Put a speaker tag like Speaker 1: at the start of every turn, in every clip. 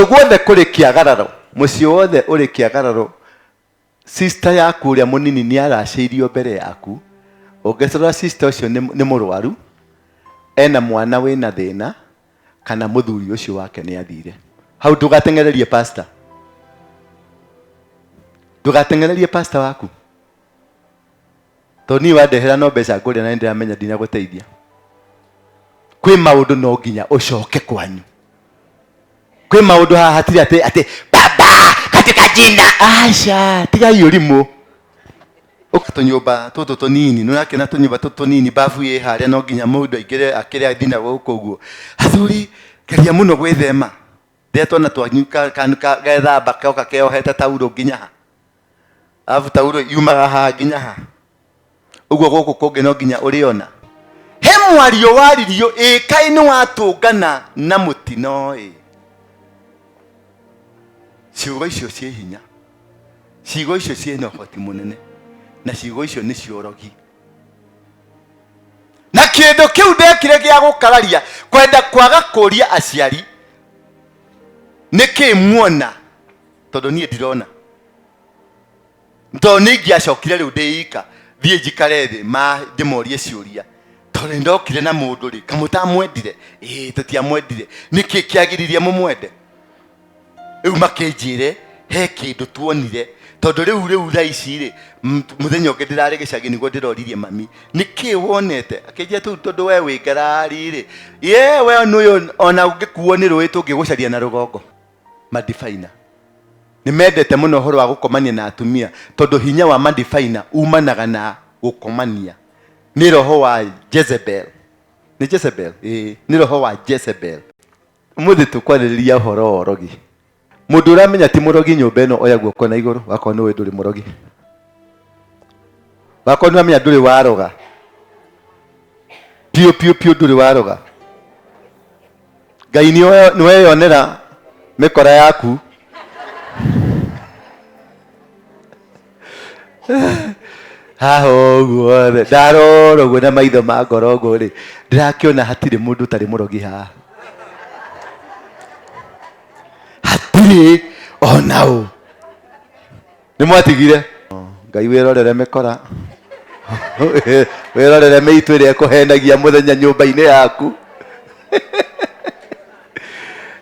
Speaker 1: Kũndũ guothe kũrĩ kĩagararo, mũciĩ wothe ũrĩ kĩagararo, sister yaku ũrĩa mũnini nĩ aracĩirio mbere yaku, ũngĩcora sister ũcio nĩ mũrwaru, ena mwana wĩna thĩna, kana mũthuri ũcio wake nĩ athire. Hau ndũgateng'ererie pastor. Ndũgateng'ererie pastor waku. Tondũ niĩ wandehera no mbeca ngũrĩa na nĩndĩramenya ndinagũteithia. Kwĩ maũndũ no nginya ũcoke kwanyu. Kwĩ maũndũ haha hatirĩ atĩ atĩ baba katika jina aca tigai ũrimũ. Ũka tũnyũmba tũtũ tũnini nĩ ũrakĩona tũnyũmba tũtũ tũnini babu ĩ harĩa no nginya mũndũ aingĩre akĩre athiĩ na gũkũ ũguo. Athuri geria mũno gwĩthema rĩrĩa twana twanyu gethamba goka keyohete taurũ nginya ha. Arabu taurũ yumaga haha nginya ha. Ũguo gũkũ kũngĩ no nginya ũrĩona. He mwario waririo ĩ kaĩ nĩ watũngana na mũtino ĩ. Ciugo icio ciĩ hinya. Ciugo icio ciĩna ũhoti mũnene. Na ciugo icio nĩ cia ũrogi. Na kĩndũ kĩu ndekire gĩa gũkararia kwenda kwaga kũria aciari nĩkĩ muona tondũ niĩ ndirona. Tondũ nĩ ingĩacokire rĩu ndĩ ika thiĩ njikare thĩ ma ndĩmorie ciũria tondũ nĩ ndokire na mũndũ rĩ kamũtamwendire ĩĩ tũtiamwendire nĩkĩ kĩagiririe mũmwende rĩu makĩnjĩre he kĩndũ tuonire tondũ rĩu rĩu thaa ici rĩ mũthenya ũngĩ ndĩrarĩ gĩcagi nĩguo ndĩroririe mami nĩkĩ wonete akĩnjĩra tũu tondũ we wĩ ngarari rĩ ye we nũyũ ona ũngĩkuo nĩ rũĩ tũngĩgũcaria na rũgongo madifaina nĩ mendete mũno ũhoro wa gũkomania na atumia tondũ hinya wa madifaina umanaga na gũkomania nĩ roho wa Jezebel nĩ Jezebel ĩĩ nĩ roho wa Jezebel Ũmũthĩ tũkwarĩrĩria ũhoro wa ũrogi. Mũndũ ũramenya ti mũrogi nyũmba ĩno oya guoko na igũrũ wakorwo nĩ ũĩ ndũrĩ mũrogi. Wakorwo nĩ ũramenya ndũrĩ waroga. Piũ piũ piũ ndũrĩ waroga. Ngai nĩ weyonera mĩkora yaku. Haha ũguo rĩ, ndarora ũguo na maitho ma ngoro ũguo rĩ, ndĩrakĩona hatirĩ mũndũ ũtarĩ mũrogi haha. Hatirĩ ona ũ. Nĩ mwatigire? Ngai wĩrorere mĩkora. Wĩrorere mĩitũ ĩrĩa ĩkũhenagia mũthenya nyũmba-inĩ yaku.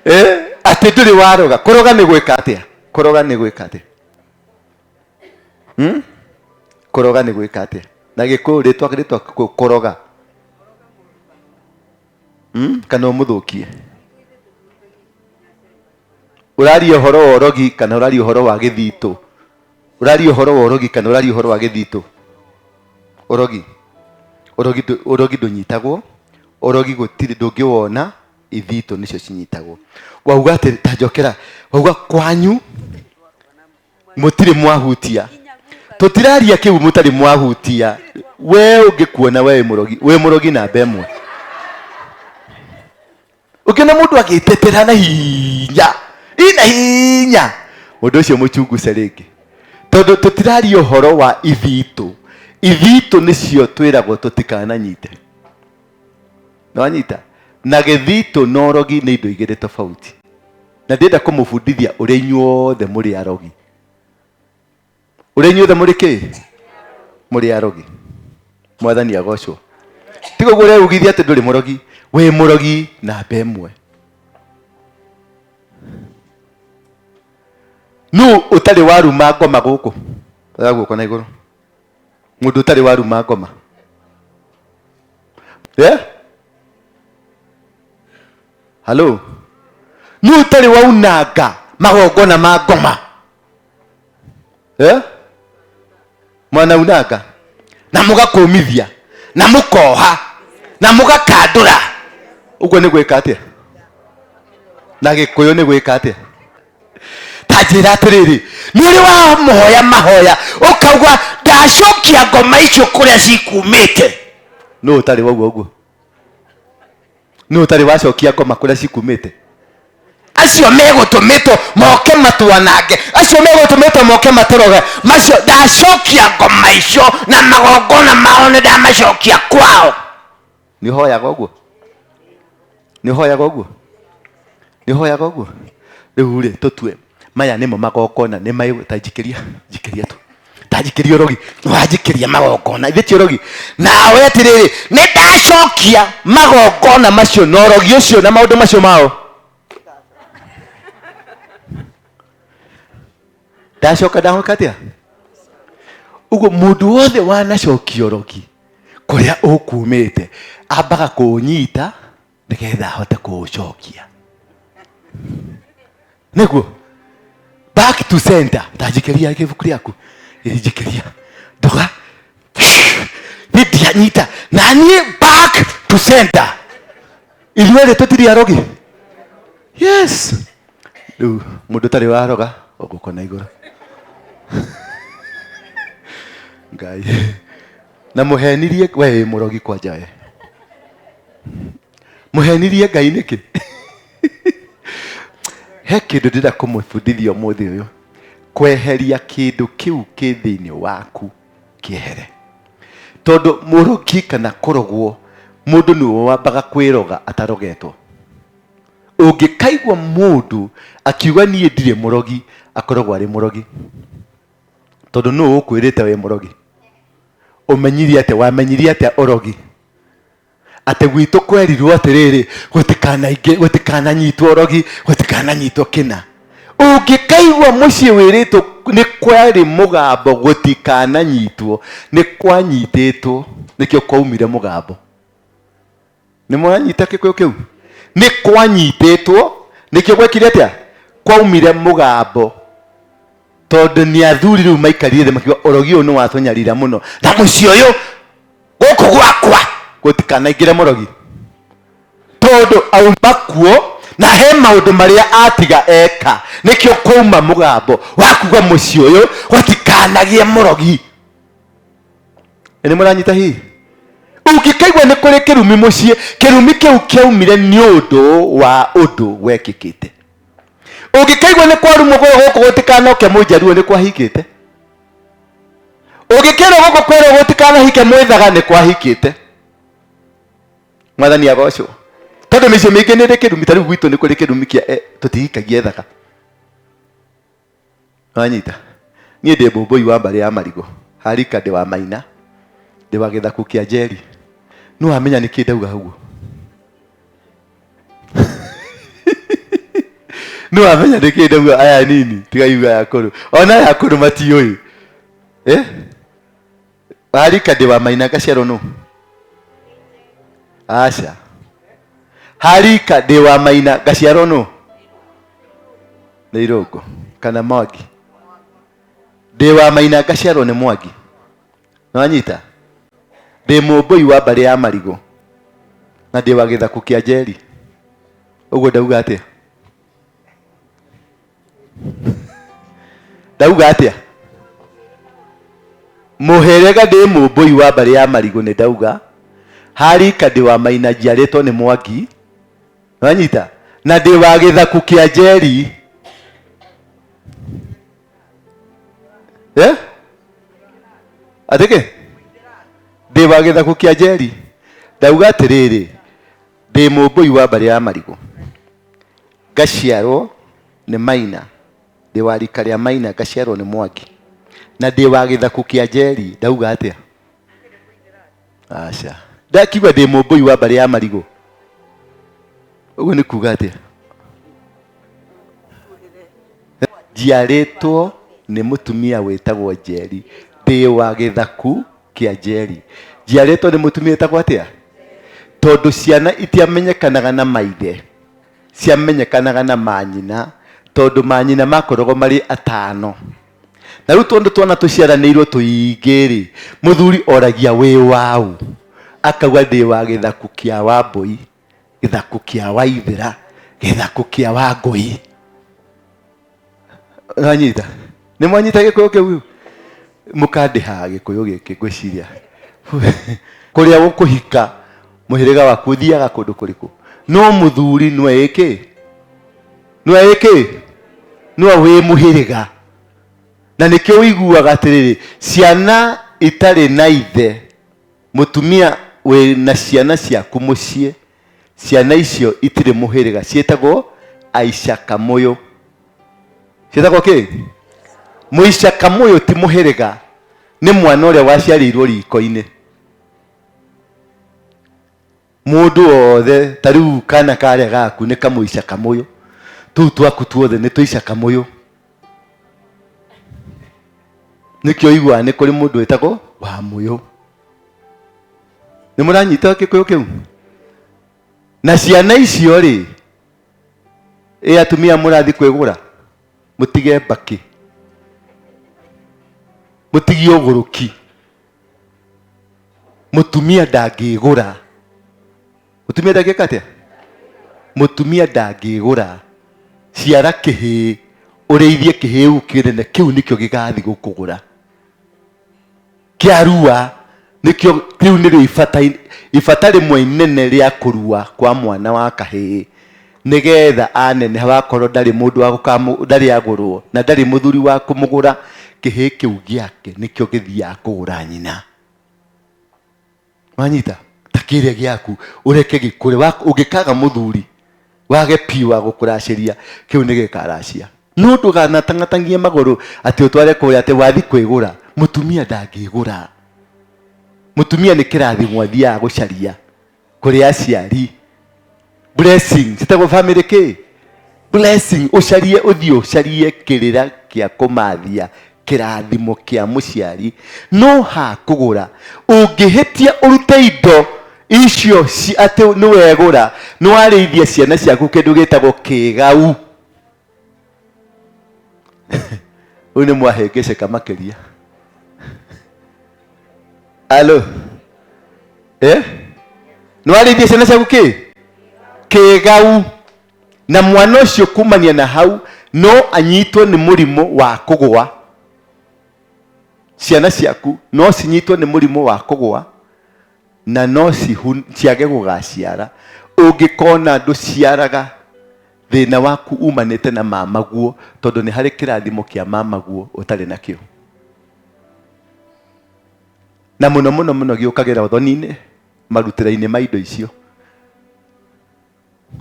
Speaker 1: Eh, atĩ ndũrĩ waroga. Kũroga nĩ gwĩka atĩa? Kũroga nĩ gwĩka atĩa? Hmm? Kũroga nĩ gwĩka atĩa? Na gĩkũyũ rĩtwa rĩtwa kũroga. Hmm? Kana ũmũthũkie. Ũraria ũhoro wa ũrogi kana ũraria ũhoro wa gĩthitũ? Ũraria ũhoro wa ũrogi kana ũraria ũhoro wa gĩthitũ? Ũrogi. Ũrogi ũrogi ndũnyitagwo. Ũrogi gũtirĩ ndũngĩwona ithitũ nĩcio cinyitagwo. Wauga atĩ ta njokera, wauga kwanyu mũtirĩ mwahutia. Tũtiraria kĩu mũtarĩ mwahutia. We ũngĩkuona we wĩ mũrogi, wĩ mũrogi namba ĩmwe. Ũngĩona mũndũ agĩtetera na hinya, ina hinya, mũndũ ũcio mũchunguce rĩngĩ. Tondũ tũtiraria ũhoro wa ithitũ. Ithitũ nĩcio twĩragwo tũtikananyite. Nĩwanyita? Na gĩthitũ na ũrogi nĩ indo igĩrĩ tofauti. Na ndĩrenda kũmũbundithia ũrĩa inyuothe mũrĩ arogi. Ũrĩa inyuothe mũrĩ kĩ? Mũrĩ arogi. Mwathani agocwo. Tiga ũguo ũreugithia atĩ ndũrĩ mũrogi. Wĩ mũrogi namba ĩmwe. Nũ ũtarĩ waruma ngoma gũkũ? Oya guoko na igũrũ. Mũndũ ũtarĩ waruma ngoma. Eh? Halo? Nũ ũtarĩ waunanga magongona ma ngoma? Eh? Mwanaunanga na mũgakũmithia na mũkoha na mũgakandũra. Ũguo nĩ gwĩka atĩa? Na Gĩkũyũ nĩ gwĩka atĩa? Ta njĩra atĩrĩrĩ, nĩ ũrĩ wamoya mahoya ũkauga ndacokia ngoma icio kũrĩa cikumĩte? Nũ ũtarĩ wauga ũguo? Nũ ũtarĩ wacokia ngoma kũrĩa cikumĩte? Acio megũtũmĩtwo moke matwanange, acio megũtũmĩtwo moke matũroge, macio ndacokia ngoma icio na magongona mao nĩ ndamacokia kwao. Nĩ ũhoyaga ũguo? Nĩ ũhoyaga ũguo? Nĩ ũhoyaga ũguo? Rĩu rĩ tũtue maya nĩmo magongona nĩ maĩ ta njikĩria njikĩria tu ta njikĩria ũrogi wanjikĩria magongona ithe ti ũrogi nawe atĩrĩrĩ nĩ ndacokia magongona macio na ũrogi ũcio na maũndũ macio mao ndacoka ndahoka atĩa ũguo mũndũ wothe wanacokia ũrogi kũrĩa ũkumĩte ambaga kũũnyita nĩgetha ahote kũũcokia nĩguo back to center tanjikĩria gĩbuku rĩaku njikĩria ndoga niĩ ndianyita na niĩ back to center ithuerĩ tũtirĩ arogi yes rĩu mũndũ ũtarĩ waroga ũgũko na igũrũ ngai na mũhenirie we wĩ mũrogi kwanja we mũhenirie ngai nĩkĩ he kĩndũ ndĩrenda kũmũbundithia ũmũthĩ ũyũ kweheria kĩndũ kĩu kĩ thĩinĩ waku kĩehere tondũ mũrogi kana kũrogwo mũndũ nĩwe wambaga kwĩroga atarogetwo ũngĩkaigua mũndũ akiuga niĩ ndirĩ mũrogi akoragwo arĩ mũrogi tondũ nũ ũkwĩrĩte wĩ mũrogi ũmenyire atĩa wamenyire atĩa ũrogi atĩ gwitũ kwerirwo atĩrĩrĩ gũtikanaingĩ gũtikananyitwo ũrogi gũtikananyitwo kĩna ũngĩkaigua mũciĩ wĩrĩtwo nĩ kwarĩ mũgambo gũtikananyitwo nĩ kwanyitĩtwo nĩkĩo kwaumire mũgambo nĩ mwanyita gĩkũyũ kĩu nĩ kwanyitĩtwo nĩkĩo gwekire atĩa kwaumire mũgambo tondũ nĩ athuri rĩu maikarire thĩ makiuga ũrogi ũyũ nĩ watũnyarira mũno na mũciĩ ũyũ gũkũ gwakwa gũtikanaingĩre mũrogi tondũ auma kuo na he maũndũ marĩa atiga eka nĩkĩo kwauma mũgambo wa kuga mũciĩ ũyũ gũtikanagĩe mũrogi nĩ mũranyita hihi ũngĩkaigua nĩ kũrĩ kĩrumi mũciĩ kĩrumi kĩu kĩaumire nĩ ũndũ wa ũndũ wekĩkĩte ũngĩkaigua nĩ kwarumwo gũkũ gũtikanoke mũnjaruo nĩ kwahikĩte ũngĩkĩrwo gũkũ kwĩrwo gũtikanahike mwĩthaga nĩ kwahikĩte mwathani agocwo tondũ mĩciĩ mĩingĩ nĩ ĩrĩ kĩrumi ta rĩu gwitũ nĩ kũrĩ kĩrumi kĩa eh, tũtihikagia ethaka wanyita niĩ ndĩ mbũmbũi wa mbarĩ ya marigũ harika ndĩ wa maina ndĩ wa gĩthaku kĩa njeri nĩ wamenya nĩkĩ ndauga ũguo nĩ wamenya nĩkĩ ndauga aya nini tiga iuga aya akũrũ ona aya akũrũ matiũĩ eh? Harika ndĩ wa maina ngaciarwo nũ aca harika ndĩ wa maina ngaciarwo nũ nĩ irũngũ kana mwangi ndĩ wa maina ngaciarwo nĩ mwangi nwanyita ndĩ mũmbũi wa mbarĩ ya marigũ na ndĩ wa gĩthaku kĩa njeri ũguo ndauga atĩa ndauga atĩa mũhĩrĩga ndĩ mũmbũi wa mbarĩ ya marigũ nĩ ndauga harika ndĩ wa maina njiarĩtwo nĩ mwangi wanyita na ndĩ wa gĩthaku kĩa njeri eh? atĩkĩ ndĩ wa gĩthaku kĩa njeri ndauga atĩrĩrĩ ndĩ mũmbũi wa mbarĩ ya marigũ ngaciarwo nĩ maina ndĩ wa rika rĩa maina ngaciarwo nĩ mwangi na ndĩ wa gĩthaku kĩa njeri ndauga atĩa aca ndakiuga ndĩ mũmbũi wa mbarĩ ya marigũ ũguo nĩ kuga atĩa njiarĩtwo nĩ mũtumia wĩtagwo njeri ndĩ wa gĩthaku kĩa njeri njiarĩtwo nĩ mũtumia wĩtagwo atĩa tondũ ciana itiamenyekanaga na maithe ciamenyekanaga na manyina tondũ manyina makoragwo marĩ atano na rĩu tondũ twana tũciaranĩirwo tũingĩ-rĩ mũthuri oragia wĩ waũ akauga ndĩ wa gĩthaku kĩa wambũi gĩthaku kĩa waithĩra gĩthaku kĩa wangũi wanyita nĩ mwanyita gĩkũyũ kĩu mũkandĩha gĩkũyũ gĩkĩ ngwĩciria kũrĩa gũkũhika mũhĩrĩga waku ũthiaga kũndũ kũrĩkũ no mũthuri nĩwe ĩkĩ nĩwe ĩkĩ nĩwe wĩ mũhĩrĩga na nĩkĩo ũiguaga atĩrĩrĩ ciana itarĩ na ithe mũtumia wĩ na ciana ciaku mũciĩ ciana icio itirĩ mũhĩrĩga ciĩtagwo Aisha Kamũyũ. Ciĩtagwo kĩ? Mũica kamũyũ ti mũhĩrĩga, nĩ mwana ũrĩa waciarĩirwo riko-inĩ. Mũndũ wothe ta rĩu kana karĩa gaku nĩ kamũica kamũyũ, tũu twaku tuothe nĩ tũica kamũyũ. Nĩkĩo ũiguaga nĩ kũrĩ mũndũ wĩtagwo Wamũyũ. Nĩ mũranyita Gĩkũyũ kĩu? Na ciana icio rĩ, ĩ atumia mũrathiĩ kwĩgũra, mũtige mbakĩ, mũtige ũgũrũki. Mũtumia ndangĩgũra. Mũtumia ndangĩka atĩa? Mũtumia ndangĩgũra. Ciara kĩhĩĩ, ũrĩithie kĩhĩĩ kĩnene, kĩu nĩkĩo gĩgathiĩ gũkũgũra. Kĩarua, nĩkĩo rĩu nĩrĩo ibata, ibata rĩmwe inene rĩa kũrua kwa mwana wa kahĩĩ, nĩgetha aneneha wakorwo ndarĩ mũndũ wa gũkamũ, ndarĩ agũrwo na ndarĩ mũthuri wa kũmũgũra, kĩhĩĩ kĩu gĩake nĩkĩo gĩthiaga kũgũra nyina. Wanyita? Ta kĩrĩa gĩaku ũreke gĩkũre. Ũngĩkaga mũthuri wage piũ wa gũkũracĩria, kĩu nĩ gĩkaracia. No ndũkanatang'atangie magũrũ atĩ ũtware kũrĩa atĩ wathi kwĩgũra. Mũtumia ndangĩgũra. Mũtumia nĩ kĩrathimo athiaga gũcaria kũrĩ aciari. Blessing citagwo family kĩ? Blessing. Ũcarie, ũthiĩ ũcarie kĩrĩra kĩa kũmathia kĩrathimo kĩa mũciari. No hakũgũra ũngĩhĩtia ũrute indo icio atĩ nĩ wegũra, nĩ warĩithia ciana ciaku kĩndũ gĩtagwo kĩgau. Rĩu nĩ mwahĩngĩcĩka makĩria. Alo. Eh? Nĩ warĩithia ciana ciaku kĩ? Kĩgau. Na mwana ũcio kumania na hau no anyitwo nĩ mũrimũ wa kũgũa. Ciana ciaku no cinyitwo nĩ mũrimũ wa kũgũa na no ciage gũgaciara. Ũngĩkona ndũciaraga, thĩna waku umanĩte na mamaguo, tondũ nĩ harĩ kĩrathimo kĩa mamaguo ũtarĩ nakĩo. Na mũno mũno mũno gĩũkagĩra ũthoni-inĩ, marutĩra-inĩ ma indo icio.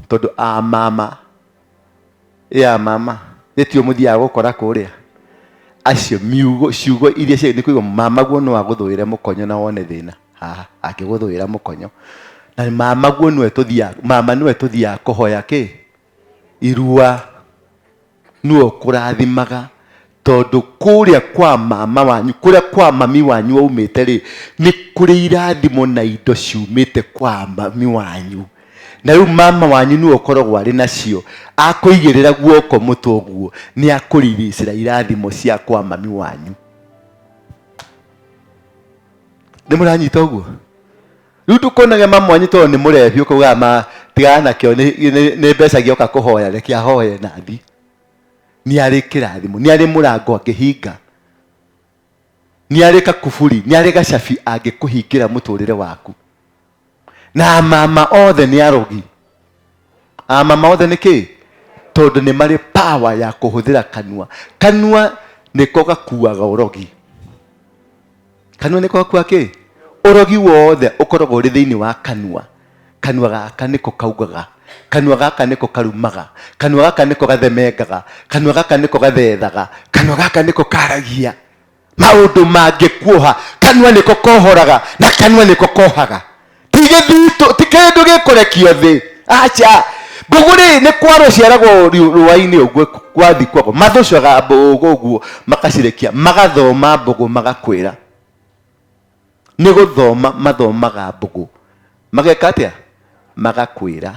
Speaker 1: Tondũ a mama, ĩ a mama, gĩtio mũthiaga gũkora kũrĩa. Acio miugo, ciugo iria cia, nĩ kũigua mamaguo no agũthũĩre mũkonyo na wone thĩna. Haha, angĩgũthũĩra mũkonyo. Na mamaguo nĩwe tũthiaga, mama nĩwe tũthiaga kũhoya kĩ? Irua. Nĩwe ũkũrathimaga, tondũ kũrĩa kwa mama wanyu, kũrĩa kwa mami wanyu waumĩte rĩ, nĩ kũrĩ irathimo na indo ciumĩte kwa mami wanyu. Na rĩu mama wanyu nĩwe ũkoragwo arĩ nacio, akũigĩrĩra guoko mũtwe ũguo, nĩ akũriricĩra irathimo cia kwa mami wanyu. Nĩ mũranyita ũguo? Rĩu ndũkonage mama wanyu tondũ nĩ mũrebi ũkaugaga ma tigana nakĩo nĩ mbeca gĩoka kũhoya, reke ahoye na athiĩ. Nĩ arĩ kĩrathimo, nĩ arĩ mũrango angĩhinga, nĩ arĩ kakuburi, nĩ arĩ gacabi angĩkũhingĩra mũtũrĩre waku. Na mama othe nĩ arogi. Amama othe nĩ kĩ? Tondũ nĩ marĩ power ya kũhũthĩra kanua. Kanua nĩko gakuaga ũrogi. Kanua nĩko gakuaga kĩ? Ũrogi wothe ũkoragwo ũrĩ thĩinĩ wa kanua. Kanua gaka nĩko kaugaga, kanua gaka nĩko karumaga, kanua gaka nĩko gathemengaga, kanua gaka nĩko gathethaga, kanua gaka nĩko karagia maũndũ mangĩkuoha. Kanua nĩko kohoraga na kanua nĩko kohaga. Ti gĩthitũ, ti kĩndũ gĩkũrekio thĩ. Aca. Mbũgũ rĩ, nĩ kwarwo ciaragwo rũa-inĩ ũguo, gwathi kwagwo. Mathũcaga mbũgũ ũguo, makacirekia, magathoma mbũgũ magakwĩra. Nĩ gũthoma mathomaga mbũgũ. Mageka atĩa? Magakwĩra.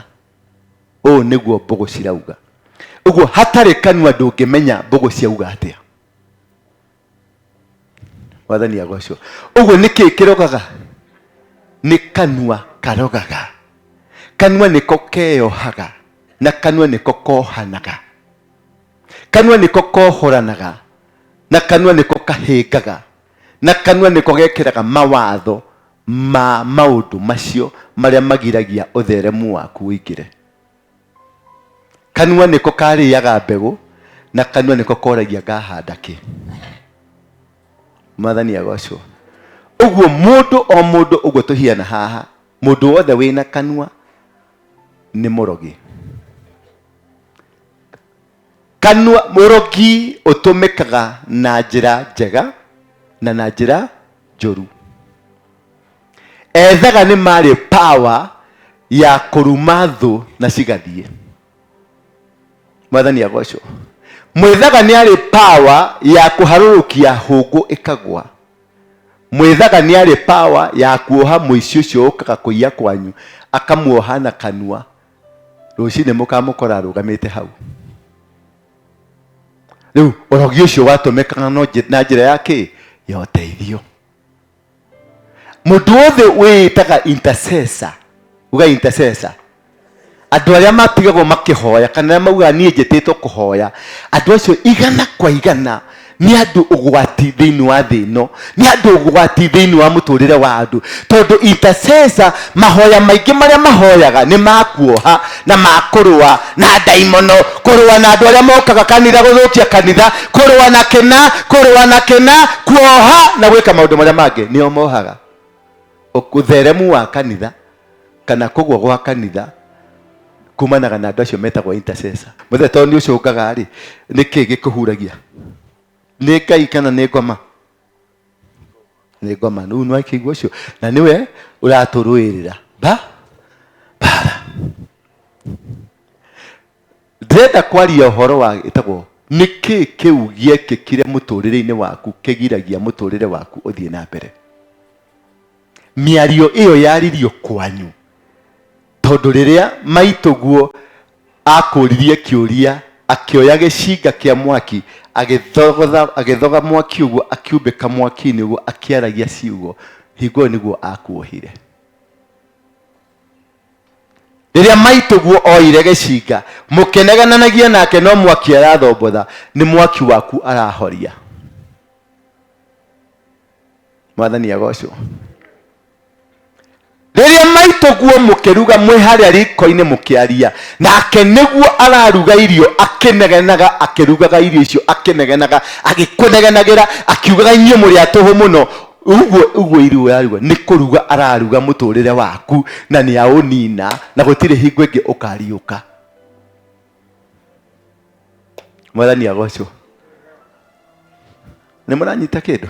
Speaker 1: Ũũ nĩguo mbũgũ cirauga. Ũguo hatarĩ kanua ndũngĩmenya mbũgũ ciauga atĩa. Mwathani agocwo. Ũguo nĩ kĩĩ kĩrogaga? Nĩ kanua karogaga. Kanua nĩko keyohaga na kanua nĩko kohanaga. Kanua nĩko kohoranaga na kanua nĩko kahĩngaga na kanua nĩko gekĩraga mawatho ma maũndũ macio marĩa magiragia ũtheremu waku ũingĩre. Kanua nĩko karĩaga mbegũ na kanua nĩko koragia ngahanda kĩ. Mwathani agocwo. Ũguo mũndũ o mũndũ ũguo tũhiana haha, mũndũ wothe wĩna kanua nĩ mũrogi. Kanua mũrogi ũtũmĩkaga na njĩra njega na na njĩra njũru. Ethaga nĩ marĩ power ya kũruma thũ na cigathiĩ. Mwathani agocwo. Mwĩthaga nĩ arĩ power ya kũharũrũkia hũngũ ĩkagwa. Mwĩthaga nĩ arĩ power ya kuoha mũici ũcio ũkaga kũiya kwanyu akamuoha na kanua rũcinĩ mũkamũkora arũgamĩte hau. Rĩu ũrogi ũcio watũmĩkaga no na njĩra ya kĩ? Ya ũteithio. Mũndũ wothe wĩĩtaga intercessor, uga intercessor, andũ arĩa matigagwo makĩhoya kana arĩa maugaga niĩ njĩtĩtwo kũhoya, andũ acio igana kwa igana nĩ andũ ũgwati thĩinĩ wa thĩ ĩno, nĩ andũ ũgwati thĩinĩ wa mũtũrĩre wa andũ, tondũ intercessor mahoya maingĩ marĩa mahoyaga nĩ makuoha na makũrũa na ndaimono, kũrũa na andũ arĩa mokaga kanitha gũthũkia kanitha, kũrũa na kĩna, kũrũa na kĩna, kuoha na gwĩka maũndũ marĩa mangĩ, nĩo mohaga. Ũtheremu wa kanitha kana kũgwa gwa kanitha kumanaga na andũ acio metagwo intercessor. Mũthee tondũ nĩ ũcũngaga rĩ, nĩ kĩĩ gĩkũhuragia? Nĩ Ngai kana nĩ ngoma? Nĩ ngoma. Rĩu nĩ wakĩigua ũcio na nĩwe ũratũrũĩrĩra ba bara. Ndĩrenda kwaria ũhoro wa ĩtagwo nĩ kĩĩ kĩu gĩekĩkire mũtũrĩre-inĩ waku kĩgiragia mũtũrĩre waku ũthiĩ na mbere. Mĩario ĩyo yaririo kwanyu tondũ rĩrĩa maitũguo akũririe kĩũria akĩoya gĩcinga kĩa mwaki agĩthogotha agĩthoga mwaki ũguo akiumbĩka mwaki-inĩ ũguo akĩaragia ciugo hingo ĩyo nĩguo akuohire. Rĩrĩa maitũguo oire gĩcinga mũkĩnegenanagia nake no mwaki arathombotha nĩ mwaki waku arahoria. Mwathani agocwo. Rĩrĩa maitũguo mũkĩruga mwĩ harĩa riko-inĩ mũkĩaria nake nĩguo araruga irio akĩnegenaga akĩrugaga irio icio akĩnegenaga agĩkũnegenagĩra akiugaga inyuĩ mũrĩ a tũhũ mũno ũguo ũguo irio ũraruga nĩ kũruga araruga mũtũrĩre waku na nĩ aũnina na gũtirĩ hingo ĩngĩ ũkariũka. Mwathani agocwo. Nĩ mũranyita kĩndũ?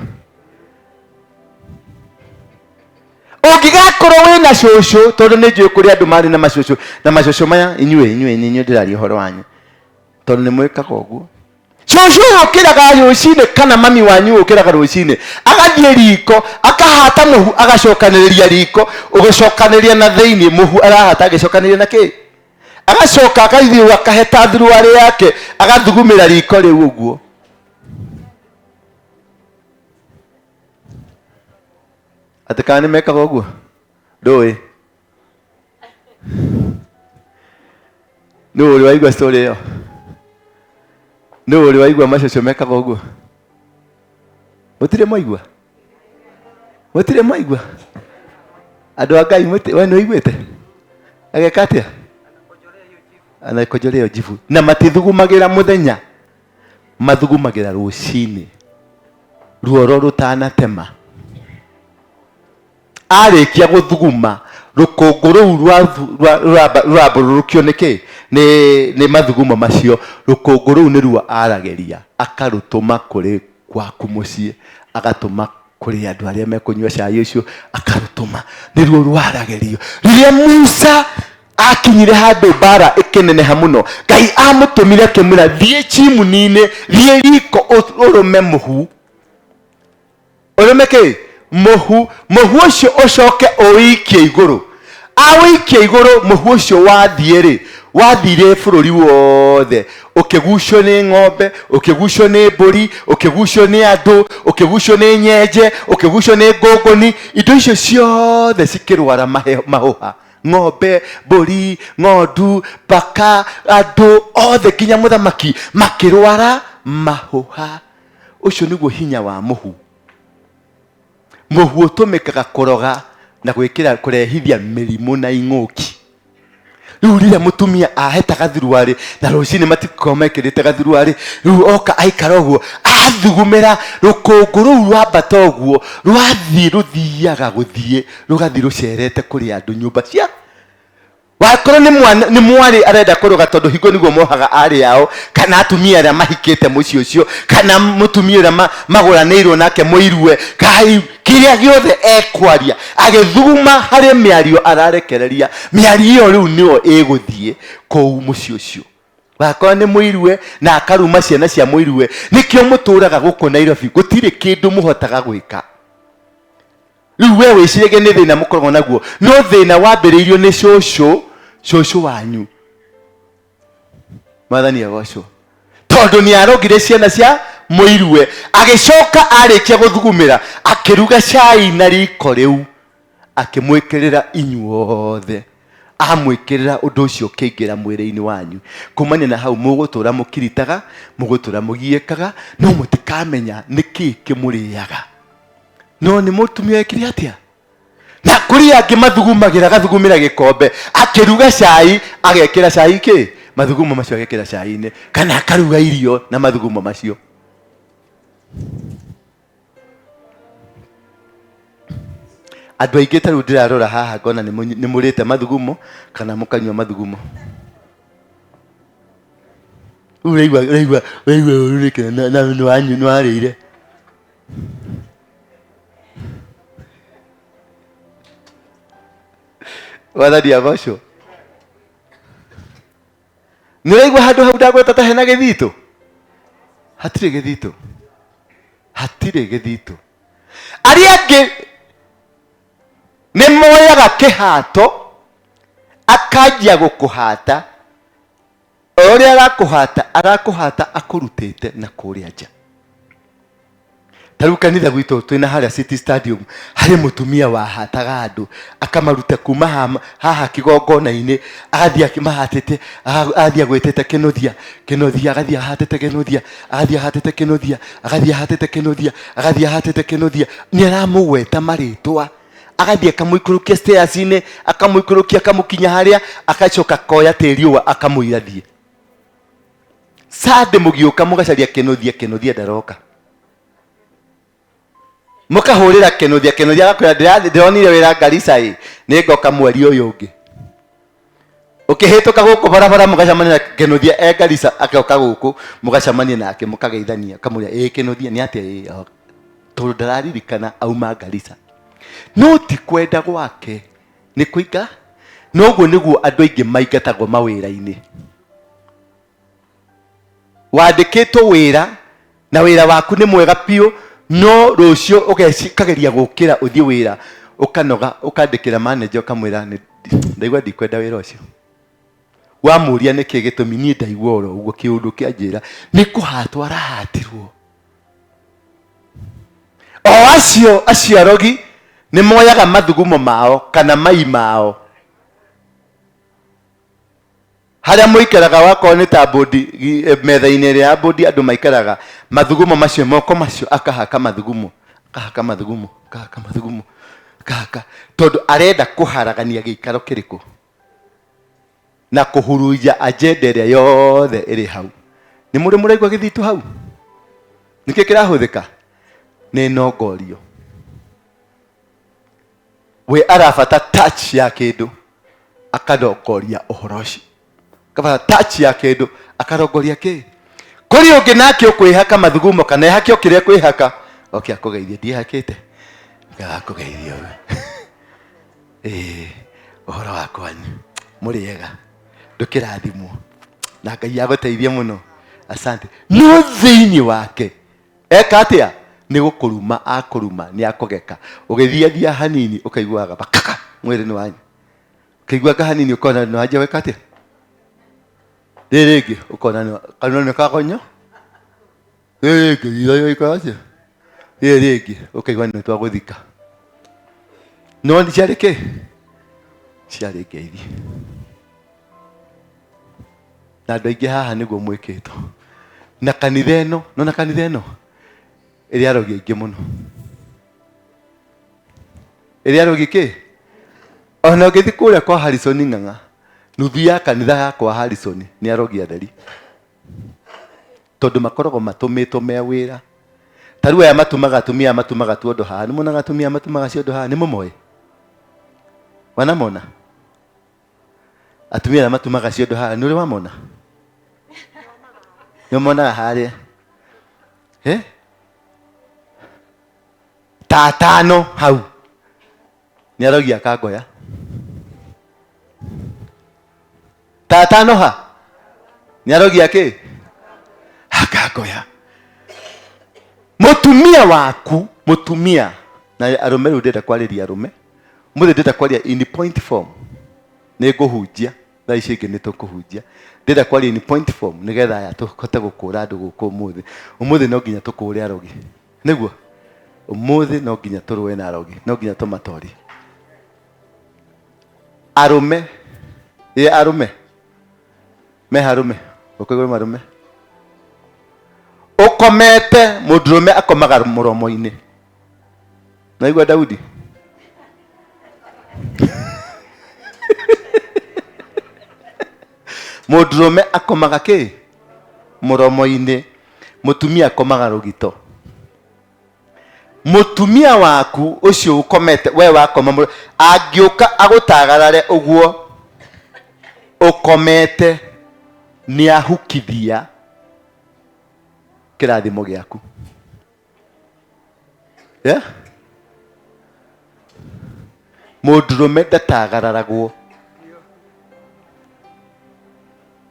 Speaker 1: Ũngĩgakorwo wĩna cũcũ, tondũ nĩ njũĩ kũrĩ andũ marĩ na macũcũ, na macũcũ maya inyuĩ inyuĩ inyuĩ ndĩraria ũhoro wanyu tondũ nĩ mwĩkaga ũguo. Cũcũ ũkĩraga rũcinĩ kana mami wanyu ũkĩraga rũcinĩ agathiĩ riko akahata mũhu agacokanĩrĩria riko ũgĩcokanĩrĩria na thĩinĩ mũhu arahata agĩcokanĩrĩria na kĩ agacoka agathiĩ akaheta thuruarĩ yake agathugumĩra riko rĩu ũguo. Atĩ kana nĩ mekaga ũguo? Ndũĩ? Nĩ ũrĩ waigua story ĩyo? Nĩ ũrĩ waigua macũcũ mekaga ũguo? Mũtirĩ mwaigua? Mũtirĩ mwaigua? Andũ a Ngai we nĩ ũiguĩte? Ageka atĩa? Anakonjorea njibu. Na matithugumagĩra mũthenya, mathugumagĩra rũcinĩ ruoro rũtanatema. Arĩkia gũthuguma rũkũngũ rũu rũrambũrũrũkio nĩ kĩ? Nĩ nĩ mathugumo macio. Rũkũngũ rũu nĩruo aragĩria akarũtũma kũrĩ gwaku mũciĩ, agatũma kũrĩ andũ arĩa mekũnyua cai ũcio, akarũtũma. Nĩruo rwaragĩrio. Rĩrĩa Musa akinyire handũ mbara ĩkĩneneha mũno, Ngai amũtũmire akĩmwĩra thiĩ chimney-inĩ, thiĩ riko ũrũme mũhu. Ũrũme kĩ? Mũhu. Mũhu ũcio ũcoke ũwĩikie igũrũ. Awĩikia igũrũ, mũhu ũcio wathiĩ rĩ, wathire bũrũri wothe, ũkĩgucio nĩ ng'ombe, ũkĩgucio nĩ mbũri, ũkĩgucio nĩ andũ, ũkĩgucio nĩ nyenje, ũkĩgucio nĩ ngũngũni, indo icio ciothe cikĩrwara mahũha. Ng'ombe, mbũri, ng'ondu, mbaka, andũ othe nginya mũthamaki makĩrwara mahũha. Ũcio nĩguo hinya wa mũhu. Mũhu ũtũmĩkaga kũroga na gwĩkĩra kũrehithia mĩrimũ na ing'ũki. Rĩu rĩrĩa mũtumia aheta gathuruarĩ na rũcinĩ matikoragwo mekĩrĩte gathuruarĩ, rĩu oka aikara ũguo athugumĩra rũkũngũ rũu rwambata ũguo rwathiĩ rũthiaga gũthiĩ rũgathiĩ rũcerete kũrĩ andũ nyũmba cia. Wakorwo nĩ mwana nĩ mwarĩ arenda kũrũga tondũ hingo nĩguo mohaga arĩ ao kana atumia arĩa mahikĩte mũciĩ ũcio kana mũtumia ũrĩa magũranĩirwo nake mũirue kai kĩrĩa gĩothe ekwaria agĩthuguma harĩ mĩario ararekereria mĩario ĩyo rĩu nĩyo ĩgũthiĩ kũu mũciĩ ũcio. Wakorwo nĩ mũirue na akaruma ciana cia mũirue. Nĩkĩo mũtũraga gũkũ Nairobi gũtirĩ kĩndũ mũhotaga gwĩka. Rĩu we wĩciragia nĩ thĩna mũkoragwo naguo, no thĩna wambĩrĩirio nĩ cũcũ, cũcũ wanyu. Mwathani agocwo. Tondũ nĩ arogire ciana cia mũirue, agĩcoka arĩkia gũthugumĩra, akĩruga cai na riko rĩu, akĩmwĩkĩrĩra inyuothe. Amwĩkĩrĩra ũndũ ũcio ũkĩingĩra mwĩrĩ-inĩ wanyu. Kumania na hau mũgũtũra mũkiritaga, mũgũtũra mũgiĩkaga, no mũtikamenya nĩkĩ kĩmũrĩaga. No nĩ mũtumia wekire atĩa? Na kũrĩ angĩ mathugumagĩra, agathugumĩra gĩkombe, akĩruga cai, agekĩra cai kĩ? Mathugumo macio agekĩra cai-inĩ, kana akaruga irio na mathugumo macio. Andũ aingĩ ta rĩu ndĩrarora haha ngona nĩ mũrĩte mathugumo kana mũkanyua mathugumo. Rĩu ũraigua ũraigua ũraigua ũru nĩkĩ na nĩ warĩire. Mwathani agocwo. Nĩ ũraigua handũ hau ndagweta ta hena gĩthitũ? Hatirĩ gĩthitũ, hatirĩ gĩthitũ. Arĩa angĩ nĩ moyaga kĩhato akanjia gũkũhata, o ũrĩa arakũhata arakũhata akũrutĩte na kũrĩa nja. Ta rĩu kanitha gwitũ twĩna harĩa City Stadium harĩ mũtumia wahataga andũ akamaruta kuma haha kĩgongona-inĩ agathiĩ akĩmahatĩte agathiĩ agwĩtĩte kĩnũthia kĩnũthia agathiĩ ahatĩte kĩnũthia agathiĩ ahatĩte kĩnũthia agathiĩ ahatĩte kĩnũthia agathiĩ ahatĩte kĩnũthia nĩ aramũgweta marĩtwa agathiĩ akamũikũrũkia stairs-inĩ akamũikũrũkia akamũkinya harĩa agacoka akoya tĩri ũũ akamũira thiĩ Sunday mũgĩũka mũgacaria kĩnũthia kĩnũthia ndaroka mũkahũrĩra kĩnũthia kĩnũthia agakwĩra ndĩronire wĩra Garissa ĩ nĩ ngoka mweri ũyũ ũngĩ ũkĩhĩtũka gũkũ barabara mũgacemania na kĩnũthia e Garissa agoka gũkũ mũgacemania nake mũkageithania ũkamũria ĩ kĩnũthia nĩ atĩa ĩ o." Tondũ ndararirikana auma Garissa no ti kwenda gwake nĩ kũinga noguo nĩguo andũ aingĩ maingatagwo mawĩra-inĩ. Wandĩkĩtwo wĩra na wĩra waku nĩ mwega biũ no rũciũ ũkageria gũkĩra ũthiĩ wĩra ũkanoga ũkandĩkĩra manager ũkamwĩra ndaigua ndikwenda wĩra ũcio. Wamũria nĩkĩ gĩtũmi niĩ ndaigua oro ũguo kĩũndũ kĩanjĩra nĩ kũhatwo arahatirwo. O acio acio arogi nĩ moyaga mathugumo mao kana mai mao harĩa mũikaraga wakorwo nĩ ta bodi metha-inĩ ĩrĩa ya bodi andũ maikaraga mathugumo macio moko macio akahaka mathugumo akahaka mathugumo akahaka mathugumo akahaka tondũ arenda kũharagania gĩikaro kĩrĩkũ na kũhurunja agenda ĩrĩa yothe ĩrĩ hau. Nĩ mũrĩ mũraigua gĩthitũ hau? Nĩkĩ kĩrahũthĩka? Nĩ nongorio. We arabata touch ya kĩndũ akarongoria ũhoro ũcio. Akabata touch ya kĩndũ akarongoria kĩ? Kũrĩ ũngĩ nake ũkwĩhaka mathugumo kana ehake o kĩrĩa ekwĩhaka oke akũgeithie ndiĩhakĩte ngakũgeithia ũguo. Ĩĩ, ũhoro wa kwanyu mũrĩ ega ndũkĩrathimwo na Ngai agũteithie mũno asante. No thĩinĩ wake eka atĩa? Nĩ gũkũruma akũruma, nĩ akũgeka. Ũgĩthiathia hanini ũkaiguaga bakaka mwĩrĩ nĩ wanyu, ũkaiguanga hanini ũkona nĩ wanjia gwĩka atĩa, rĩrĩ rĩngĩ ũkona kanua nĩ kagonyo, rĩrĩ rĩngĩ ritho rĩgaikara atĩa, rĩrĩ rĩngĩ ũkaigua nĩ twagũthika. No nĩ ciarĩ kĩ? Ciarĩ ngeithi. Na andũ aingĩ haha nĩguo mwĩkĩtwo. Na kanitha ĩno, nona kanitha ĩno ĩrĩ arogi aingĩ mũno. Ĩrĩ arogi kĩ? Ona ũngĩthiĩ kũrĩa kwa Harrison Ng'ang'a, nuthu ya kanitha ya kwa Harrison nĩ arogi atheri. Tondũ makoragwo matũmĩtwo me wĩra. Ta rĩu aya matumaga atumia aya matumaga tuondo haha. Nĩ muonaga atumia matumaga ciondo haha? Nĩ mũmoĩ? Wanamona? Atumia arĩa matumaga ciondo haha nĩ ũrĩ wamona? Nĩ ũmonaga harĩa? Eh? Ta atano hau nĩ arogi akangoya ta atano ha nĩ arogi akĩ akangoya mũtumia waku mũtumia na arũme rĩu ndĩrenda kwarĩria arũme mũthĩ ndĩrenda kwaria in point form nĩ ngũhunjia thaa ici ingĩ nĩ tũkũhunjia ndĩrenda kwaria in point form nĩgetha aya tũhote gũkũra andũ gũkũ ũmũthĩ ũmũthĩ no nginya tũkũre arogi nĩguo ũmũthĩ no nginya tũrũe na arogi no nginya tũmatorie arũme ĩ arũme meha arũme ũkaigua marũme ũkomete mũndũrũme akomaga mũromo-inĩ naigua Daudi mũndũrũme akomaga kĩ mũromo-inĩ mũtumia akomaga rũgito mũtumia waku ũcio ũkomete we wakoma angĩũka agũtagarare ũguo ũkomete nĩ ahukithia kĩrathimo gĩaku yeah? Mũndũrũme ndatagararagwo.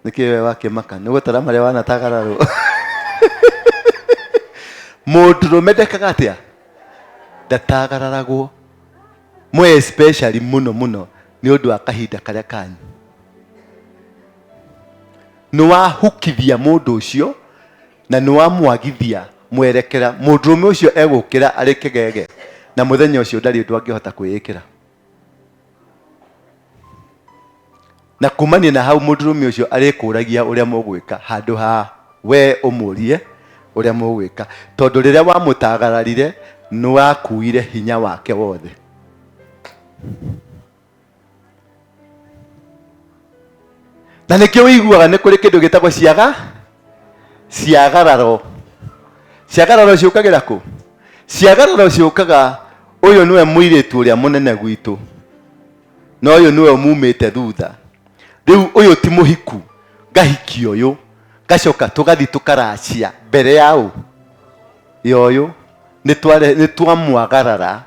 Speaker 1: Nĩkĩ we wakĩmaka? Nĩ gũtara marĩa wanatagararwo. Mũndũrũme ndekaga atĩa? Ndatagararagwo. Mwe especially mũno mũno nĩ ũndũ wa kahinda karĩa kanyu. Nĩ wahukithia mũndũ ũcio na nĩ wamwagithia mwerekera mũndũrũme ũcio egũkĩra arĩ kĩgege na mũthenya ũcio ndarĩ ũndũ angĩhota kwĩĩkĩra na kumania na hau mũndũrũme ũcio arĩkũragia ũrĩa mũgwĩka handũ ha we ũmũrie ũrĩa mũgwĩka tondũ rĩrĩa wamũtagararire nĩ wakuire hinya wake wothe Na nĩkĩo ũiguaga nĩ kũrĩ kĩndũ gĩtagwo ciaga ciagararo. Ciagararo ciũkagĩra kũ? Ciagararo ciũkaga ũyũ nĩwe mũirĩtu ũrĩa mũnene gwitũ na ũyũ nĩwe mumĩte thutha. Rĩu ũyũ ti mũhiku, ngahikia ũyũ, ngacoka tũgathiĩ tũkaracia mbere ya ũ? Ya ũyũ. Nĩ twamwagarara.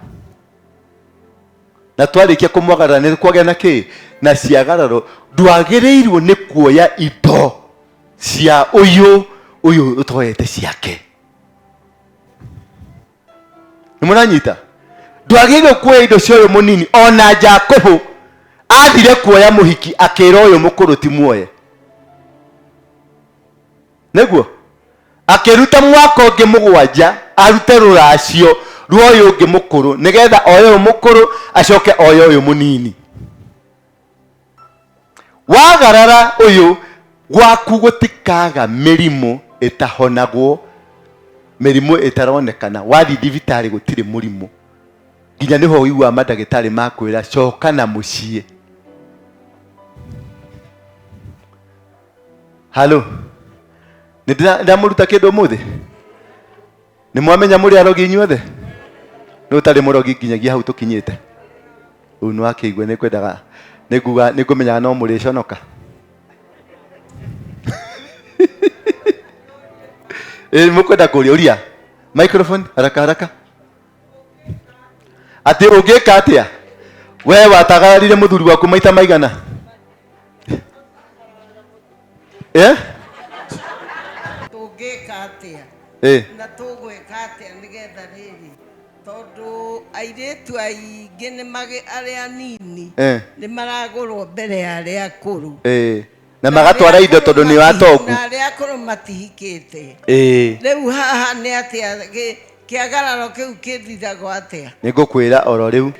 Speaker 1: Na twarĩkia kũmwagarara nĩ kwagĩa na kĩ na ciagararo. Ndwagĩrĩirwo nĩ kuoya indo cia ũyũ ũyũ ũtoete ciake. Nĩ mũranyita? Ndwagĩrĩirwo kuoya indo cia ũyũ mũnini. Ona Jakubu athire kuoya mũhiki akĩra ũyũ mũkũrũ ti muoye. Nĩguo akĩruta mwaka ũngĩ mũgwanja arute rũracio rwa ũyũ ũngĩ mũkũrũ nĩgetha oye ũyũ mũkũrũ acoke oye ũyũ mũnini. Wagarara ũyũ gwaku gũtikaga mĩrimũ ĩtahonagwo, mĩrimũ ĩtaronekana. Wathiĩ thibitarĩ gũtirĩ mũrimũ, nginya nĩho ũiguaga mandagĩtarĩ makwĩra coka na mũciĩ. Halo, nĩ ndamũruta kĩndũ ũmũthĩ? Nĩ mwamenya mũrĩ arogi inyuothe? Nĩ ũtarĩ mũrogi nginyagia hau tũkinyĩte. Rĩu nĩ wakĩigua nĩ ngwendaga nĩ nguga nĩ ngũmenyaga no mũrĩconoka. Ĩ mũkwenda kũria ũria microphone haraka haraka. Atĩ ũngĩka atĩa? We watagararire mũthuri waku maita maigana? Eh?
Speaker 2: Tũngĩka atĩa?
Speaker 1: Eh.
Speaker 2: Na tũgwĩka atĩa nĩgetha rĩrĩ tondũ airĩtu aingĩ nĩ magĩ arĩa anini
Speaker 1: Eh.
Speaker 2: nĩ maragũrwo mbere ya arĩa akũrũ.
Speaker 1: Eh. Na magatwara indo tondũ nĩ atongu.
Speaker 2: Na arĩa akũrũ matihikĩte.
Speaker 1: Eh.
Speaker 2: Rĩu haha nĩ atĩa kĩagararo kĩu kĩthiragwo atĩa?
Speaker 1: Nĩ ngũkwĩra oro rĩu.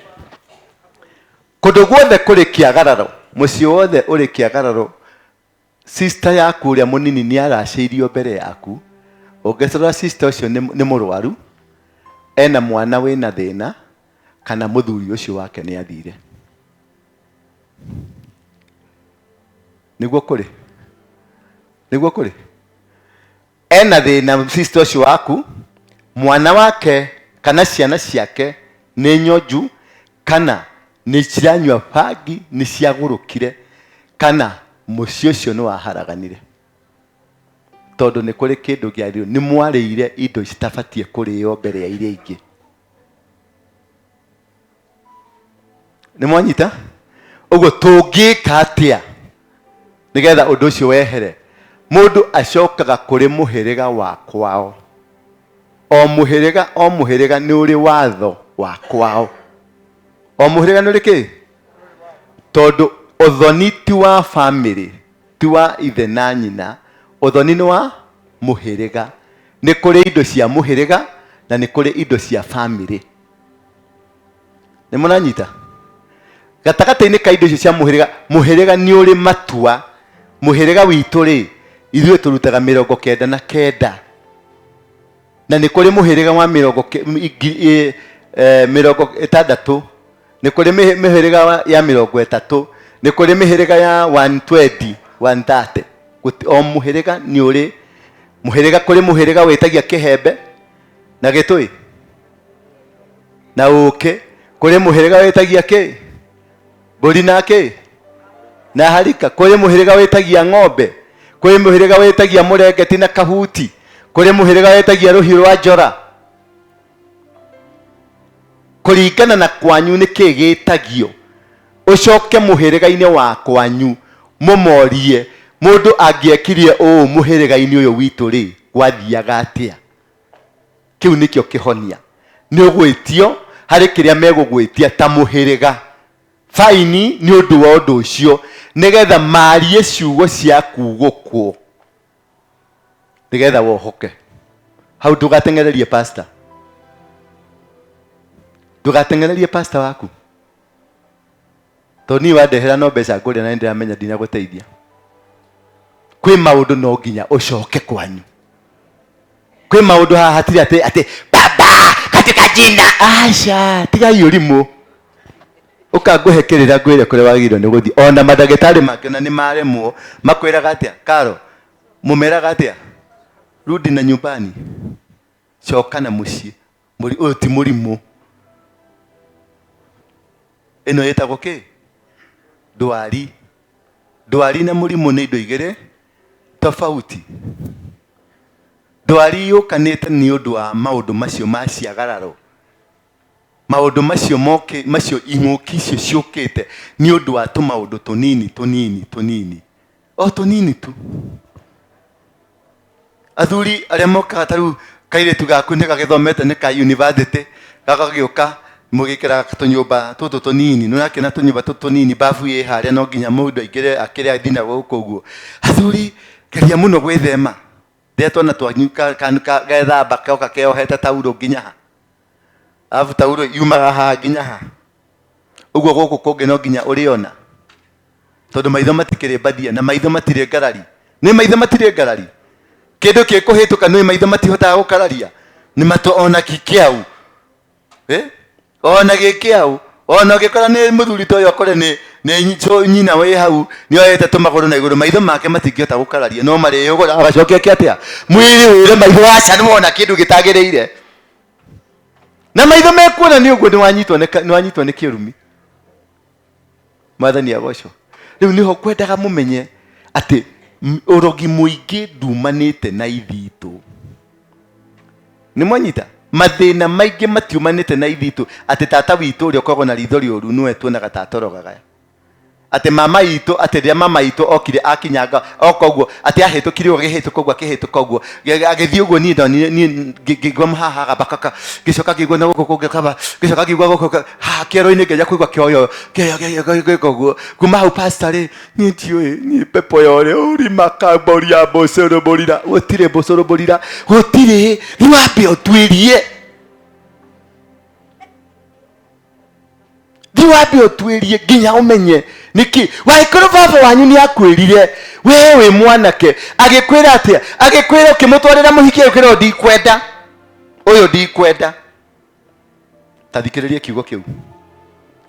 Speaker 1: Kũndũ guothe kũrĩ kĩagararo, mũciĩ wothe ũrĩ kĩagararo, sister yaku ũrĩa mũnini nĩ aracĩirio mbere yaku, ũngĩcora sister ũcio nĩ mũrwaru, ena mwana wĩna thĩna, kana mũthuri ũcio wake nĩ athire. Nĩguo kũrĩ? Nĩguo kũrĩ? Ena thĩna sister ũcio waku, mwana wake kana ciana ciake nĩ nyonju kana nĩ ciranyua bangi, nĩ ciagũrũkire, Kana mũciĩ ũcio nĩ waharaganire tondũ nĩ kũrĩ kĩndũ kĩarĩirwo nĩ mwarĩire indo citabatiĩ kũrĩo mbere ya iria ingĩ. Nĩ mwanyita? Ũguo tũngĩka atĩa nĩgetha ũndũ ũcio wehere? Mũndũ acokaga kũrĩ mũhĩrĩga wa kwao. O mũhĩrĩga o mũhĩrĩga nĩ ũrĩ watho wa kwao. O mũhĩrĩga nĩ ũrĩ kĩ? Tondũ ũthoni ti wa famĩlĩ, ti wa ithe na nyina, ũthoni nĩ wa mũhĩrĩga. Nĩ kũrĩ indo cia mũhĩrĩga na nĩ kũrĩ indo cia famĩlĩ. Nĩ mũranyita? Gatagatĩ-inĩ ka indo icio cia mũhĩrĩga, mũhĩrĩga nĩ ũrĩ matua. Mũhĩrĩga witũ rĩ, ithuĩ tũrutaga 99. Na nĩ kũrĩ mũhĩrĩga wa 60, nĩ kũrĩ mĩhĩrĩga ya 30, nĩ kũrĩ mĩhĩrĩga ya 120, 130. O mũhĩrĩga nĩ ũrĩ mũhĩrĩga, kũrĩ mũhĩrĩga wĩtagia kĩhembe na gĩtũĩ na ũkĩ, kũrĩ mũhĩrĩga wĩtagia kĩ mbũri na kĩ na harika, kũrĩ mũhĩrĩga wĩtagia ng'ombe, kũrĩ mũhĩrĩga wĩtagia mũrengeti na kahuti, kũrĩ mũhĩrĩga wĩtagia rũhiũ rwa njora. Kũringana na kwanyu nĩ kĩ gĩtagio, ũcoke mũhĩrĩga-inĩ wa kwanyu mũmorie, mũndũ angĩekire ũũ mũhĩrĩga-inĩ ũyũ witũ rĩ, gwathiaga atĩa? Kĩu nĩkĩo kĩhonia. Nĩ ũgwĩtio harĩ kĩrĩa megũgwĩtia ta mũhĩrĩga baini nĩ ũndũ wa ũndũ ũcio, nĩgetha marie ciugo cia kugũkwo, nĩgetha wohoke. Hau ndũgateng'ererie pastor, ndũgateng'ererie pastor waku, tondũ niĩ wandehera no mbeca ngũrĩa na nĩndĩramenya ndinagũteithia. Kwĩ maũndũ no nginya ũcoke kwanyu. Kwĩ maũndũ haha hatirĩ atĩ atĩ baba katika jina, aca, tigai ũrimũ. Ũka ngũhe kĩrĩra ngwĩre kũrĩa wagĩrĩirwo nĩ gũthiĩ. Ona mandagĩtarĩ mangĩona nĩ maremwo, makwĩraga atĩa? Karo, mũmeraga atĩa? Rudi na nyumbani, coka na mũciĩ. Ũyũ ti mũrimũ, ĩno ĩtagwo kĩ? Ndwari. Ndwari na mũrimũ nĩ indo igĩrĩ tofauti. Ndwari yũkanĩte nĩ ũndũ wa maũndũ macio ma ciagararo, maũndũ macio moke, macio ing'ũki icio ciũkĩte nĩ ũndũ wa tũmaũndũ tũnini tũnini tũnini, o tũnini tu. Athuri arĩa mokaga ta rĩu kairĩtu gaku nĩ gagĩthomete nĩ ka university, gagagĩũka mũgĩikaraga tũnyũmba tũtũ tũnini, nĩ ũrakĩona tũnyũmba tũtũ tũnini, babu ĩ harĩa no nginya mũndũ aingĩre akĩre athiĩ na gũkũ ũguo. Athuri geria mũno gwĩthema rĩrĩa twana twanyu gethamba goka keyohete taurũ nginya ha, arabu taurũ yumaga haha nginya ha, ũguo gũkũ kũngĩ no nginya ũrĩona, tondũ maitho matikĩrĩ mbathia na maitho matirĩ ngarari. Nĩ maitho matirĩ ngarari, kĩndũ gĩkũhĩtũka nĩ maitho matihotaga gũkararia, nĩ matũ ona kĩau, ona gĩkĩau, ona ũngĩkora nĩ mũthuri ta ũyũ akore nĩ nyina wĩ hau nĩ oete tũmagũrũ na igũrũ, maitho make matingĩhota gũkararia, no marĩyũgũra agacokia kĩ atĩa mwĩrĩ wĩre maitho aca nĩ wona kĩndũ gĩtagĩrĩire, na maitho mekuona nĩ ũguo nĩ wanyitwo nĩ kĩrumi. Mwathani agocwo. Rĩu nĩho kwendaga mũmenye atĩ ũrogi mũingĩ ndumanĩte na ithitũ. Nĩ mwanyita? Mathĩna maingĩ matiumanĩte na ithitũ, atĩ tata witũ ũrĩa ũkoragwo na ritho rĩũru nĩwe tuonaga ta atũrogaga. Atĩ mama itũ, atĩ rĩrĩa mama itũ okire akinyanga oka ũguo, atĩ ahĩtũkire ũguo agĩhĩtũka ũguo akĩhĩtũka ũguo, agĩthiĩ ũguo, niĩ ndonire, niĩ ngĩigua haha gabakaka, ngĩcoka ngĩigua na gũkũ kũngĩ kaba, ngĩcoka ngĩigua gũkũ haha kĩero-inĩ, ngĩanjia kũigua kĩoyo kĩoyo gĩka ũguo. Kuma hau pastor rĩ, niĩ ndiũĩ, niĩ pepo ya ũrĩa ũrimaka mbũri ya mbũcũrũmbũrira, gũtirĩ mbũcũrũmbũrira, gũtirĩ. Nĩ wambe ũtuĩrie, thiĩ wambe ũtuĩrie nginya ũmenye nĩkĩ. Wangĩkorwo baba wanyu nĩ akwĩrire we wĩ mwanake, agĩkwĩra atĩa? Agĩkwĩra ũkĩmũtwarĩra mũhiki, agĩkwĩra ũyũ ndikwenda, ũyũ ndikwenda. Ta thikĩrĩria kiugo kĩu,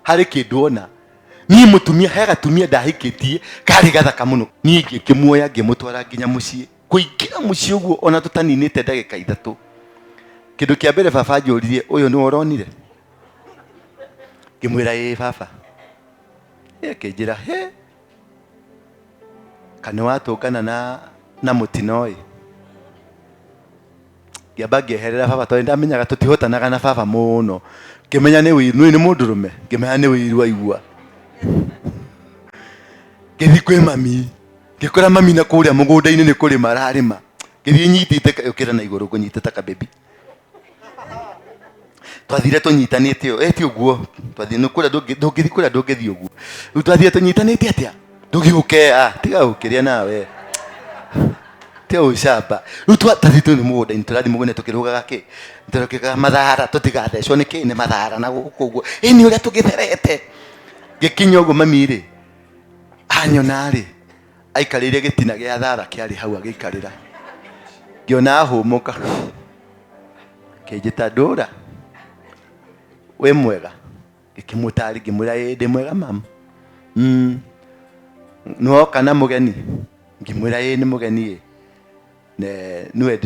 Speaker 1: harĩ kĩndũ ona niĩ mũtumia, he gatumia ndahikĩtie karĩ gathaka mũno, niĩ ngĩkĩmuoya ngĩmũtwara nginya mũciĩ. Kũingĩra mũciĩ ũguo ona tũtaninĩte ndagĩka 3, kĩndũ kĩa mbere baba anjũririe, ũyũ nĩwe ũronire? Ngĩmwĩra ĩĩ baba. Akĩnjĩra he. Kana watũngana na mũtino ĩ. Ngĩamba ngĩeherera baba tondũ nĩndamenyaga tũtihotanaga na baba mũno. Ngĩmenya nĩ ũiru, nĩũĩ nĩ mũndũrũme, ngĩmenya nĩ ũiru aigua. Ngĩthiĩ kwĩ mami, ngĩkora mami na kũrĩa mũgũnda-inĩ nĩ kũrĩma ararĩma. Ngĩthiĩ nyitĩte, ũkĩra na igũrũ ngũnyitĩte kabebi. Twathire tũnyitanĩte ũũ, ĩ ti ũguo, twathire nĩ kũrĩa ndũngĩthiĩ kũrĩa ndũngĩthiĩ ũguo. Rĩu twathire tũnyitanĩte atĩa? Ndũgĩũke, ah, tiga gũkĩrĩa nawe. Tiga ũcamba. Rĩu twathire tũthiĩ mũgũnda-inĩ, tũrathiĩ mũgũnda tũkĩrũgaga kĩ? Tũkĩrũgaga mathara tũtigathecwo nĩ kĩ? Nĩ mathara na gũkũ ũguo. Ĩni ũrĩa tũgĩtherete. Ngĩkinya ũguo mami rĩ, anyona rĩ, aikarĩire gĩtina gĩa thara kĩarĩ hau agĩikarĩra. Ngĩona ahũmũka. Akĩnjĩta ndũra, wĩ mwega? Ngĩkĩmũtarĩ ngĩmwĩra ĩĩ ndĩ mwega mama. Nĩwoka na mũgeni? Ngĩmwĩra ĩĩ nĩ mũgeni ĩ. Nĩwe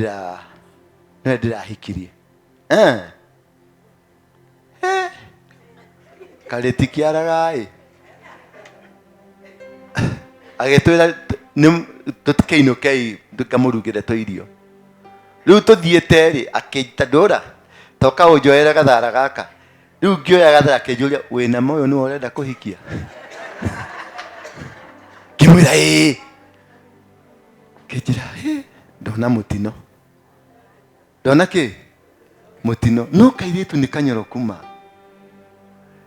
Speaker 1: ndĩrahikirie. Eh. Eh. Karĩ ti kĩaraga ĩ. Agĩtwĩra tũtikĩinũkei tũkamũrugĩre tũirio. Rĩu tũthiĩte rĩ, akĩnjĩta ndũra, toka ũnjoere gathara gaka. Rĩu ngĩoya gathara akĩnjũria wĩna ma ũyũ nĩwe ũrenda kũhikia? Ngĩmwĩra ĩĩ. Akĩnjĩra hĩ, ndona mũtino. Ndona kĩ? Mũtino. No kairĩtu nĩ kanyoroku ma.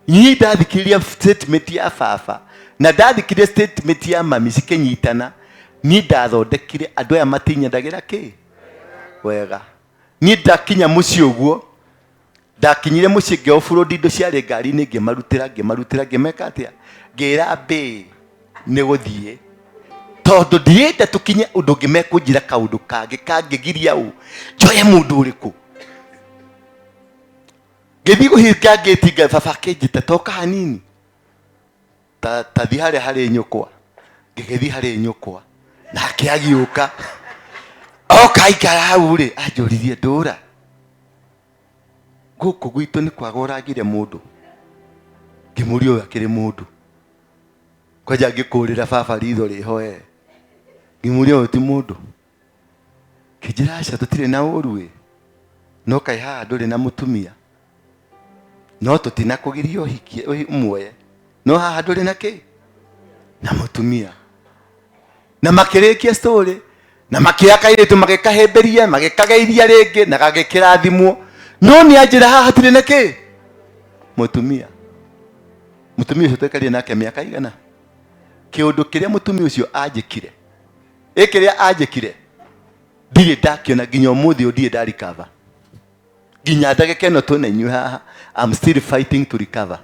Speaker 1: Niĩ ndathikĩrĩria statement ya baba na ndathikĩrĩria statement ya mami cikĩnyitana, niĩ ndathondekire andũ aya matinyendagĩra kĩ? Wega. Niĩ ndakinya mũciĩ ũguo, ndakinyire mũciĩ ngĩ offload indo ciarĩ ngari-inĩ ngĩmarutĩra ngĩmarutĩra ngĩmeka atĩa? Ngĩra mbĩ nĩ gũthiĩ tondũ ndirenda tũkinye ũndũ ũngĩ mekũnjĩra kaũndũ kangĩ kangĩgiria ũ njoye mũndũ ũrĩkũ. Ngĩthiĩ kũhinga ngĩti nga baba akĩnjĩta toka hanini ta tathiĩ harĩa harĩ nyũkwa. Ngĩgĩthiĩ harĩ nyũkwa nake agĩũka oka aikara hau rĩ anjũririe ndũra gũkũ gwitũ nĩ kwaga ũragire mũndũ. Ngĩmũria ũyũ akĩrĩ mũndũ. Kwanja ngĩkũrĩra baba ritho rĩho e. Ngĩmũria ũyũ ti mũndũ. Kĩnjĩra aca tũtirĩ na ũru ĩ. No kaĩ haha ndũrĩ na mũtumia. No tũtinakũgiria ũhikie ũmuoye. No haha ndũrĩ na kĩ? Na mũtumia. Na makĩrĩkia story na makĩoya kairĩtu magĩkahĩmbĩria magĩkageithia rĩngĩ na gagĩkĩrathimwo. No nĩ anjĩra haha hatirĩ na kĩ? Mũtumia. Mũtumia ũcio twaikarire nake mĩaka igana. Kĩũndũ kĩrĩa mũtumia ũcio anjĩkire, ĩ kĩrĩa anjĩkire, ndirĩ ndakĩona nginya ũmũthĩ ũyũ ndirĩ ndarikava. Nginya ndagĩka ĩno twĩna inyuĩ haha, I'm still fighting to recover.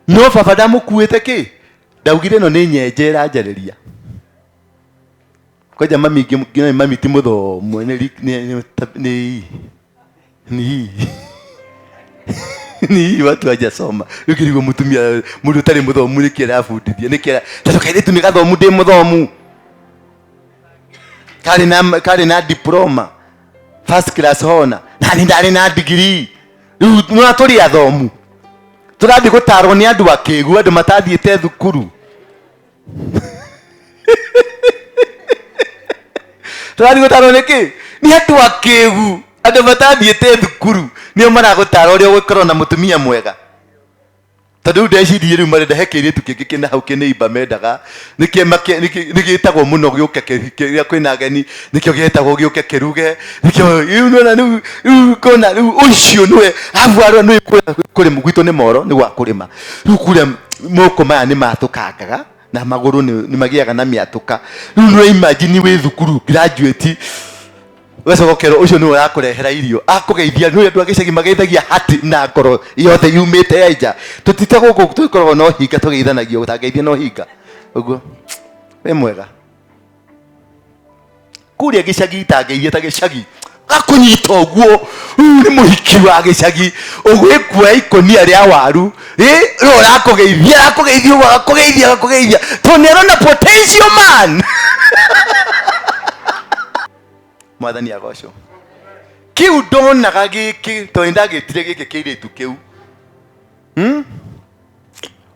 Speaker 1: No baba ndamũkuĩte kĩ? Ndaugire ĩno nĩ nyenje ĩranjarĩria. Kwanja mami ngĩona mami ti mũthomu, nĩ ni ni watu hajasoma. Rĩu ngĩrigwo mũtumia mũndũ ũtarĩ mũthomu nĩkĩ arabundithia, nĩkĩ tondũ kairĩtu nĩ gathomu, ndĩ mũthomu. Karĩ na diploma first class hona, na nĩ ndarĩ na degree. Rĩu nĩwona tũrĩ athomu, tũrathiĩ gũtarwo nĩ andũ akĩgu, andũ matathiĩte thukuru. Tũrathiĩ gũtarwo nĩkĩ? Nĩ andũ akĩgu, andũ matathiĩte thukuru nĩo maragũtara ũrĩa ũgũkorwo na mũtumia mwega. Tondũ rĩu ndecirie rĩu marenda he kĩirĩtu kĩngĩ kĩna hau kĩnĩimba mendaga, nĩgĩtagwo mũno gĩũke kĩrĩa kwĩna ageni, nĩkĩo gĩetagwo gĩũke kĩruge, nĩkĩo rĩu nĩwona rĩu rĩu ngona rĩu ũcio nĩwe arabu arĩa nĩwe kũrĩma gwitũ nĩ moro nĩ gwa kũrĩma. Rĩu kũrĩa moko maya nĩ matũkangaga na magũrũ nĩ magĩaga na mĩatũka. Rĩu nĩ imagine wĩ thukuru graduate ũgacoka ũkerwo ũcio nĩwe ũrakũrehera irio, akũgeithia nĩ andũ a gĩcagi mageithagia hati na ngoro yothe yumĩte nja. Tũtite gũkũ tũkoragwo na ũhinga tũgeithanagia ũtangeithia na ũhinga ũguo wĩ mwega. Kũrĩa gĩcagi itangeithia ta gĩcagi akũnyita ũguo rĩu nĩ mũhiki wa gĩcagi ũgwĩkuoya ikũnia rĩa waru ĩ rĩu ũrakũgeithia arakũgeithia ũguo agakũgeithia agakũgeithia tondũ nĩ arona potential man. Mwathani agocwo. Kĩu ndonaga gĩkĩ tondũ nĩ ndagĩtire gĩkĩ kĩirĩtu kĩu.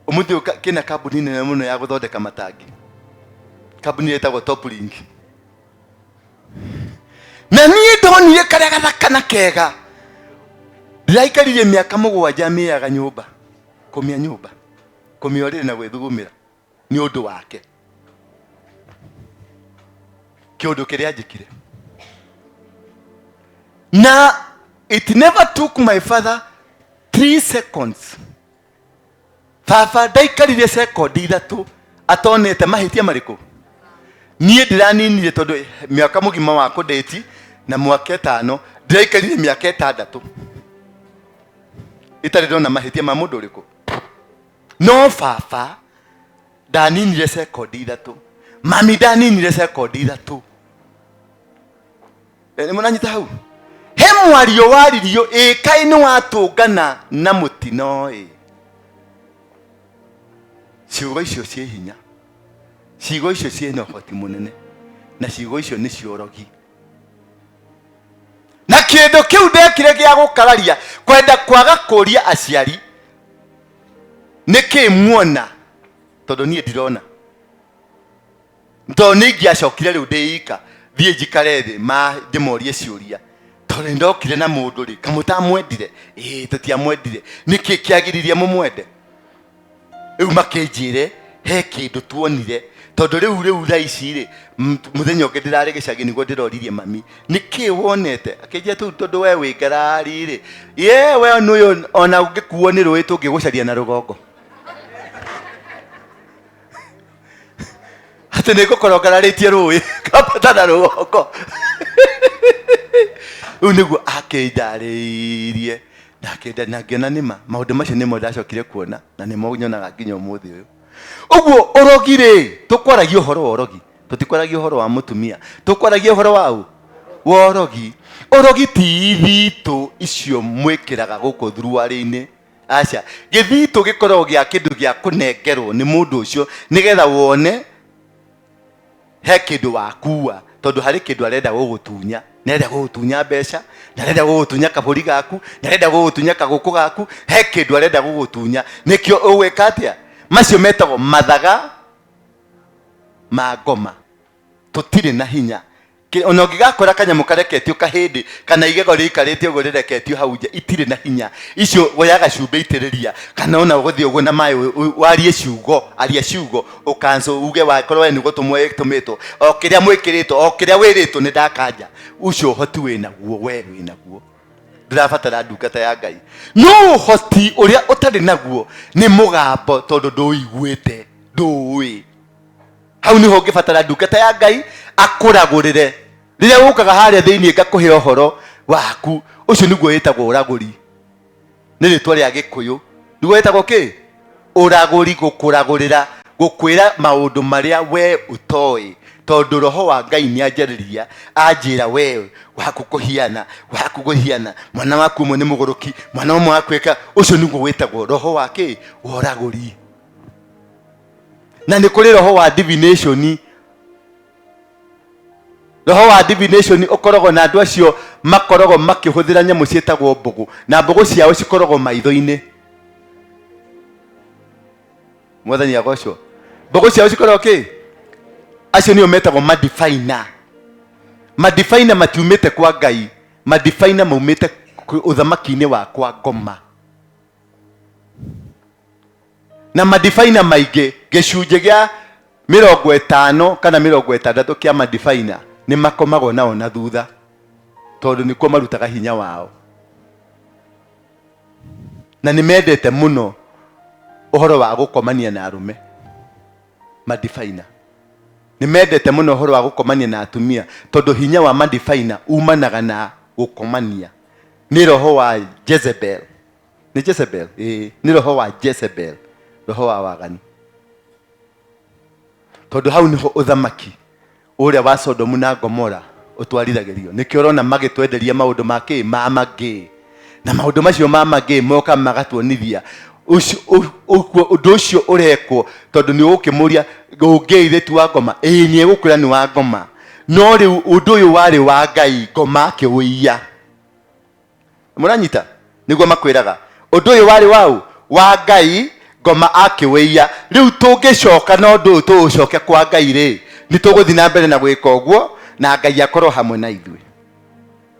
Speaker 1: Ũmũthĩ ũyũ kĩna kambuni nene mũno ya gũthondeka matangi. Kambuni ĩtagwo Top Link. Na niĩ ndonire karĩa gathaka na kega. Ndĩraikaririe mĩaka 7 mĩaga nyũmba, kũmĩa nyũmba, kũmĩa ũrĩrĩ na gwĩthugumĩra nĩ ũndũ wake. Kĩũndũ kĩrĩa anjĩkire. Na it never took my father 3 seconds. Baba ndaikarire sekondi 3 atonete mahĩtia marĩkũ. Niĩ ndĩraninire tondũ mĩaka mũgima wa kũndĩti na mwaka 5 ndĩraikarire mĩaka 6 itarĩ ndona mahĩtia ma mũndũ ũrĩkũ. No baba ndaninire sekondi 3, mami ndaninire sekondi 3. Nĩ mũranyita hau? He mwario waririo ĩ kaĩ nĩ watũngana na mũtino ĩ. Ciugo icio ciĩ hinya, ciugo icio ciĩna ũhoti mũnene, na ciugo icio nĩ ciorogi. Na kĩndũ kĩu ndekire gĩa gũkararia kwenda kwaga kũria aciari nĩkĩ muona, tondũ niĩ ndirona. Tondũ nĩ ingĩacokire rĩu ndĩ ika thiĩ njikare thĩ ma ndĩmorie ciũria, tondũ nĩ ndokire na mũndũ rĩ kamũtamwendire, ĩĩ tũtiamwendire, nĩkĩ kĩagiririe mũmwende? Rĩu makĩnjĩre he kĩndũ tuonire, tondũ rĩu thaa ici rĩ, mũthenya ũngĩ ndĩrarĩ gĩcagi nĩguo ndĩroririe mami nĩkĩ wonete, akĩnjĩra tũu tondũ we wĩ ngarari rĩ, ye we nĩ ũyũ ona ũngĩkuo nĩ rũĩ tũngĩgũcaria na rũgongo. Atĩ nĩ ngũkorwo ngararĩtie rũĩ ngambata na rũgongo. Rĩu nĩguo akĩndarĩirie na akĩnda, na ngĩona nĩma maũndũ macio nĩmo ndacokire kuona na nĩmo nyonaga nginya ũmũthĩ ũyũ. Ũguo ũrogi rĩ, tũkwaragia ũhoro wa ũrogi, tũtikwaragia ũhoro wa mũtumia, tũkwaragia ũhoro wa ũ? Wa ũrogi. Ũrogi ti ithitũ icio mwĩkĩraga gũkũ thuruarĩ-inĩ. Aca, gĩthitũ gĩkoragwo gĩa kĩndũ gĩa kũnengerwo nĩ mũndũ ũcio nĩgetha wone he kĩndũ wakua, tondũ harĩ kĩndũ arenda gũgũtunya. Nĩ arenda gũgũtunya mbeca, nĩ arenda gũgũtunya kabũri gaku, nĩ arenda gũgũtunya kagũkũ gaku, he kĩndũ arenda gũgũtunya. Nĩkĩo ũgwĩka atĩa? Macio metagwo mathaga ma ngoma. Tũtirĩ na hinya. Ona ũngĩgakora kanyamũ kareketio kahĩndĩ kana igego rĩikarĩte ũguo rĩreketio hau nja, itirĩ na hinya. Icio woyaga cumbĩ itĩrĩria, kana ona ũgũthiĩ ũguo na maĩ warie ciugo, aria ciugo, ũkanco uge wakorwo we nĩ gũtũmwo ĩtũmĩtwo, o kĩrĩa mwĩkĩrĩtwo, o kĩrĩa wĩrĩtwo nĩ ndakanja. Ũcio ũhoti wĩnaguo, we wĩnaguo. Ndũrabatara ndungata ya Ngai. No ũhoti ũrĩa ũtarĩ naguo nĩ mũgambo, tondũ ndũiguĩte, ndũũĩ. Hau niho ũngĩbatara ndungata ya Ngai akũragũrĩre. Rĩrĩa ũkaga harĩa thĩinĩ ngakũhe ũhoro waku, ũcio nĩguo wĩtagwo ũragũri. Nĩ rĩtwa rĩa Gĩkũyũ. Nĩguo wĩtagwo kĩ? Ũragũri, gũkũragũrĩra, gũkwĩra maũndũ marĩa we ũtoĩ. Tondũ roho wa Ngai nĩ anjarĩria, anjĩra we waku kũhiana, waku kũhiana, mwana waku ũmwe nĩ mũgũrũki, mwana ũmwe waku eka, ũcio nĩguo wĩtagwo roho wa kĩ? Wa ũragũri. Na nĩ kũrĩ roho wa divination. Roho wa divination ũkoragwo na andũ acio makoragwo makĩhũthĩra nyamũ ciĩtagwo mbũgũ, na mbũgũ ciao cikoragwo maitho-inĩ. Mwathani agocwo. Mbũgũ ciao cikoragwo kĩ? Acio nĩo metagwo madivina. Madivina matiumĩte kwa Ngai, madivina maumĩte ũthamaki-inĩ wa kwa ngoma. Na madivaina maingĩ, gĩcunjĩ gĩa 50 kana 60 kĩa madivaina nĩ makomagwo nao na thutha, tondũ nĩkuo marutaga hinya wao. Na nĩ mendete mũno ũhoro wa gũkomania na arũme. Madivaina nĩ mendete mũno ũhoro wa gũkomania na atumia, tondũ hinya wa madivaina umanaga na gũkomania. Nĩ roho wa Jezebel. Nĩ Jezebel? Ĩĩ, nĩ roho wa Jezebel, roho wa waganu. Tondũ hau nĩho ũthamaki ũrĩa wa Sodomu na Gomora ũtwarithagĩrio. Nĩkĩo ũrona magĩtwenderia maũndũ ma kĩ? Ma mangĩ. Na maũndũ macio ma mangĩ moka magatuonithia ũndũ ũcio ũrekwo, tondũ nĩ ũgũkĩmũria ũngĩithĩ ti wa ngoma. Ĩĩ, nĩ egũkwĩra nĩ wa ngoma. No rĩu ũndũ ũyũ warĩ wa Ngai, ngoma akĩũiya. Mũranyita? Nĩguo makwĩraga ũndũ ũyũ warĩ waũ? Wa Ngai, ngoma akĩwĩia. Rĩu tũngĩcoka na ũndũ ũyũ tũũcoke kwa Ngai rĩ, Nĩ tũgũthiĩ na mbere na gwĩka ũguo na Ngai akorwo hamwe na ithuĩ.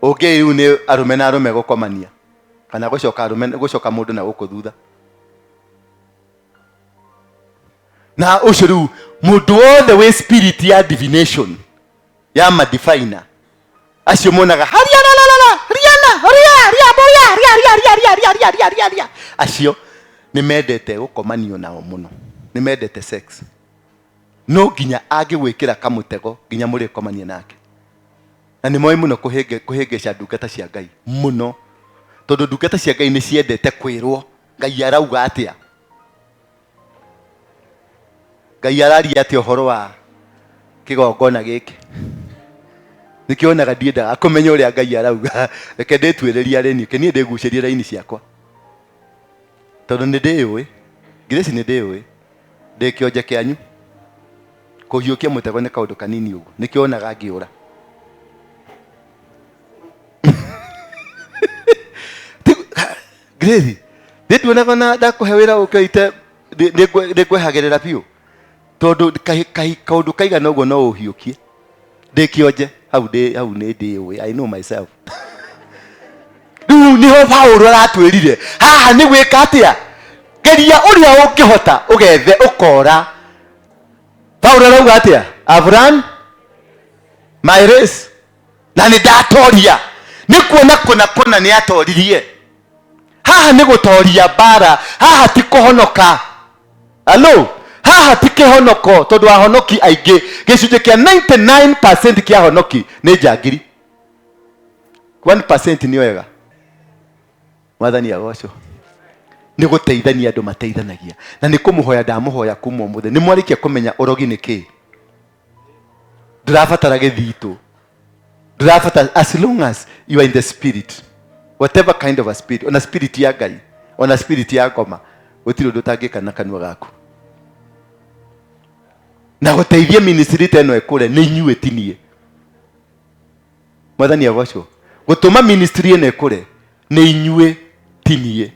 Speaker 1: Ũngĩ rĩu nĩ arũme na arũme gũkomania kana gũcoka arũme gũcoka mũndũ na gũkũ thutha. Na ũcio rĩu mũndũ wothe wĩ spirit ya divination ya madifaina acio monaga haria la la la la riana ria ria boya ria ria ria ria ria ria ria ria ria acio nĩ mendete gũkomanio nao mũno, nĩ mendete sex. No nginya angĩgwĩkĩra kamũtego nginya mũrĩkomania nake. Na nĩ moĩ mũno kũhĩngĩca ndungata cia Ngai mũno, tondũ ndungata cia Ngai nĩ ciendete kwĩrwo Ngai arauga atĩa. Ngai araria atĩa ũhoro wa kĩgongona gĩkĩ. Nĩkĩo onaga ndiendaga kũmenya ũrĩa Ngai arauga, reke ndĩtuĩrĩrie arĩ niĩ, reke niĩ ndĩgucĩrie raini ciakwa, tondũ nĩ ndĩyũĩ. Grace nĩ ndĩyũĩ, ndĩ kĩonje kĩanyu, kũhiũkia mũtego nĩ kaũndũ kanini ũguo, nĩkĩo onaga ngĩũra. Grace, nĩ nduonaga na ndakũhe wĩra ũke ũite nĩ ngwehagĩrĩra biũ, tondũ kaũndũ kaigana ũguo no ũhiũkie. Ndĩ kĩonje hau ndĩ hau nĩ ndĩũĩ, I know myself. Rĩu nĩho Paũlũ aratwĩrire haha nĩ gwĩka atĩa, geria ũrĩa ũngĩhota ũgethe ũkora. Paũlũ arauga atĩa? I've run my race na nĩ ndatoria. Nĩ kuona kũna kũna nĩ atoririe. Haha nĩ gũtoria mbara, haha ti kũhonoka. Alo, haha ti kĩhonoko, tondũ ahonoki aingĩ, gĩcunjĩ kĩa 99% kĩa ahonoki nĩ njangiri, 1% nĩ wega. Mwathani agocwo. Nĩ gũteithania andũ mateithanagia, na nĩ kũmũhoya ndamũhoya kuma ũmũthĩ. Nĩ mwarĩkia kũmenya ũrogi nĩ kĩĩ, ndũrabatara gĩthitũ, ndũrabatara, as long as you are in the spirit, whatever kind of a spirit, ona spirit ya Ngai, ona spirit ya ngoma, gũtirĩ ũndũ ũtangĩka na kanua gaku. Na gũteithia ministry ta ĩno ĩkũre nĩ inyuĩ, ti niĩ. Mwathani agocwo. Gũtũma ministry ĩno ĩkũre nĩ inyuĩ, ti niĩ.